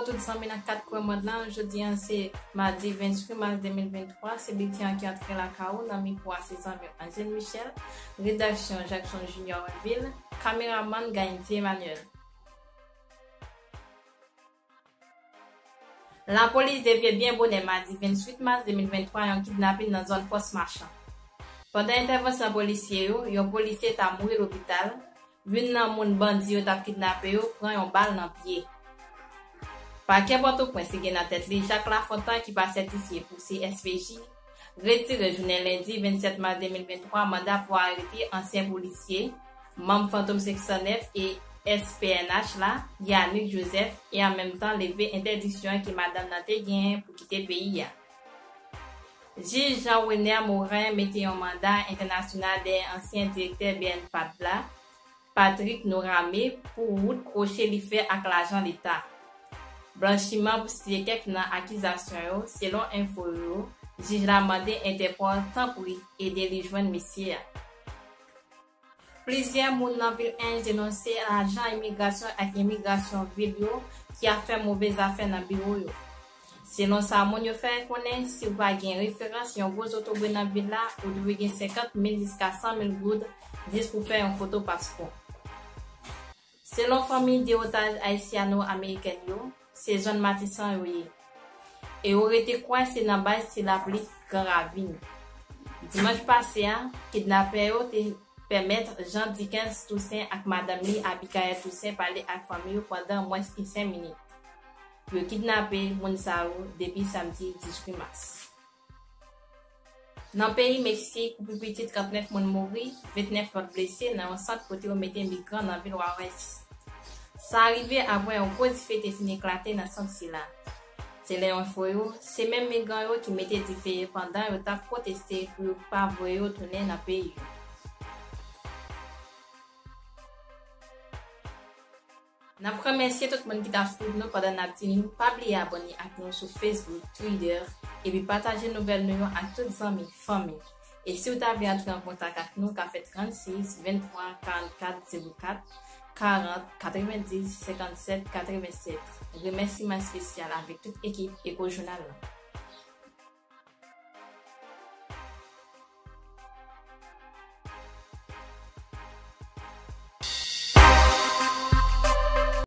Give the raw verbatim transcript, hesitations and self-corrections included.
Tout zanmi nan kat kwen mond lan, jodi a se madi venntuit mas de mil venntwa, se bilten an ki antre lakay ou nan mikwo a se zanmi Angel Michel, redaksyon Jackson Junior Ville, kameramann Gaindy Emmanuel. Lapolis devye byen bonè madi venntuit mas de mil venntwa yon kidnapin nan zòn Pòs Machan. Pandan entèvansyon polisye yo, yon polisye ta mouri lopital, youn nan moun bandi yo t ap kidnape yo pran yon bal nan pye. Pakè Pòtoprens ki gen nan tèt li Jacques Lafontant ki pa sètifye pou C S P J, retire jounen lendi vennsèt mas de mil venntwa manda pou arete ansyen polisye, manm Fantom senk san nèf e S P N H la, Yanick Joseph, e an menm tan leve entèdiksyon ke madanm nan te genyen pou kite peyi a. Jij Jean Wenner Morin mete yon manda entènasyonal dèyè ansyen direktè B N P A D la, Patrick Norame, pou wout kwoche li fè ak lajan leta. Blanchiman pou site kèk nan akizasyon yo, selon enfo yo, jij la mande Entèpòl tanpri ede li jwenn mesye a. Plizyè moun nan vil Ench denonse ajan imigrasyon ak imigrasyon vil yo ki ap fè move zafè nan biwo yo. Selon sa moun yo fè konnen, si w pa gen referans yon gwo zotobre nan vil la, ou dwe gen senkant mil jiska san mil goud jis pou fè yon foto paspò. Selon fanmi de otaj ayisyano-amerikèn yo, se zòn Matisan yo ye. E yo rete kwè se nan baz ti lapli Gran Ravin. Dimanch pase a, kidnapè yo te pèmèt Jean Dickens Toussaint ak madanm li Abigaël Toussaint pale ak fanmi yo pandan mwens ki senk minit. Yo kidnape moun sa yo depi samdi dizuit mas. Nan peyi Meksik, pou pi piti trannèf moun mouri, vennèf lòt blese nan yon sant kote yo mete migran nan vil Juárez. Sa rive apre yon gwo dife te fin eklate nan sant sila. Selon enfo yo, se menm migran yo ki mete dife pandan yo t ap pwoteste pou yo pa voye yo tounen nan peyi yo. N ap remèsye tout moun ki t ap swiv nou pandan n ap di nou pa bliye abòne ak nou sou Facebook, Twitter, epi pataje nouvèl nou yo ak tout zanmi, fanmi. E si w ta vle antre an kontak ak nou, ka fè trannsis venntwa karannkat zewo kat karant katrevendis senkannsèt katrevennsèt. Remèsiman espesyal avèk tout ekip Eko Jounal la.